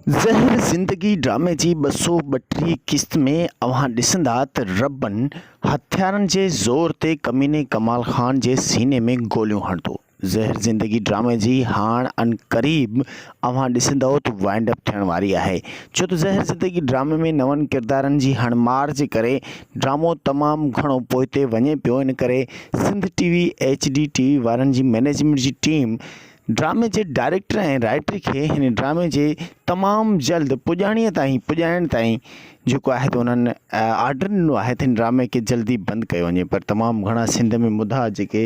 زهر زندگي ڊرامي جي 232 قسط ۾ اوهان ڏسندا ته ربن هٿيارن جي زور تي ڪميني ڪمال خان جي سيني ۾ گوليون هڻندو. زهر زندگي ڊرامي جي هاڻ عنقريب اوهان ڏسندؤ ته وائنڊ اپ ٿيڻ واري آهي ڇو ته زهر زندگي ڊرامي ۾ نون ڪردارن جي هڻمار جي ڪري ڊرامو تمام گهڻو پوئتي وڃي پيو ان ڪري Sindh T V H D T V وارن جي مئنيجمينٽ جي ٽيم ڊرامي جي ڊائريڪٽر ۽ رائيٽر کي هن ڊرامي جي تمام جلد پڄاڻيء تائين پڄائڻ تائين جيڪو آهي ته انهن آرڊر ڏنو آهي ته هن ڊرامي کي جلدي بند ڪيو وڃي پر تمام گهڻا سنڌ ۾ مداح جيڪي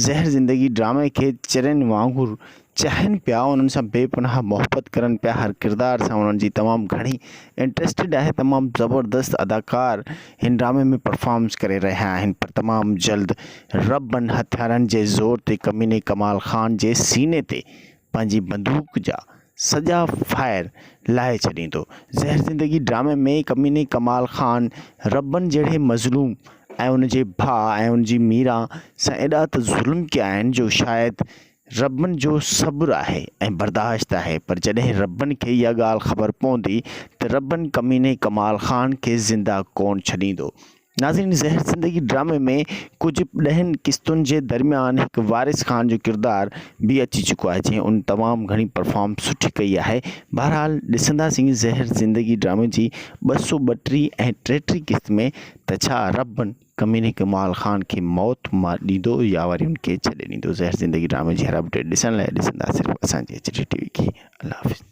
زهر زندگي ڊرامي کي چرين وانگر چاهين پيا انهن سان بي پناهه محبت ڪرن پيا هر ڪردار سان انهن جي تمام گهڻي انٽرسٽيڊ آهي تمام زبردست اداڪار هن ڊرامي ۾ پرفارمنس ڪري رهيا آهن پر تمام جلد ربن هٿيارن جي زور تي ڪميني ڪمال خان جي سيني تي پنهنجي بندوق جا سڄا فائر لاهي ڇڏيندو. زهر زندگي ڊرامي ۾ ڪميني ڪمال خان ربن جهڙي مظلوم ۽ ان جي ڀاء ۽ ان جي ميران سان ايڏا ته ظلم ڪيا آهن جو شايد ربن جو صبر آهي ۽ برداشت آهي پر جڏهن ربن کي اها ڳالهه خبر پوندي ته ربن ڪميني ڪمال خان کي زنده ڪونه ڇڏيندو. ناظرين زهر زندگي ڊرامي ۾ ڪجهه ڏهن قسطن جي درميان هڪ وارث خان جو ڪردار به اچي چڪو آهي جنهن ان تمام گهڻي پرفارم سٺي ڪئي آهي بهرحال ڏسنداسين زهر زندگي ڊرامي جي 232 ۽ 33 قسط ۾ ته ڇا رب ڪميني ڪمال خان کي موت مان ڏيندو يا وري ان کي ڇڏي ڏيندو زهر زندگي ڊرامي جي هر اپڊيٽ ڏسڻ لاء ڏسندا صرف اسان جي ايڇ ڊي ٽي وي کي الله حافظ.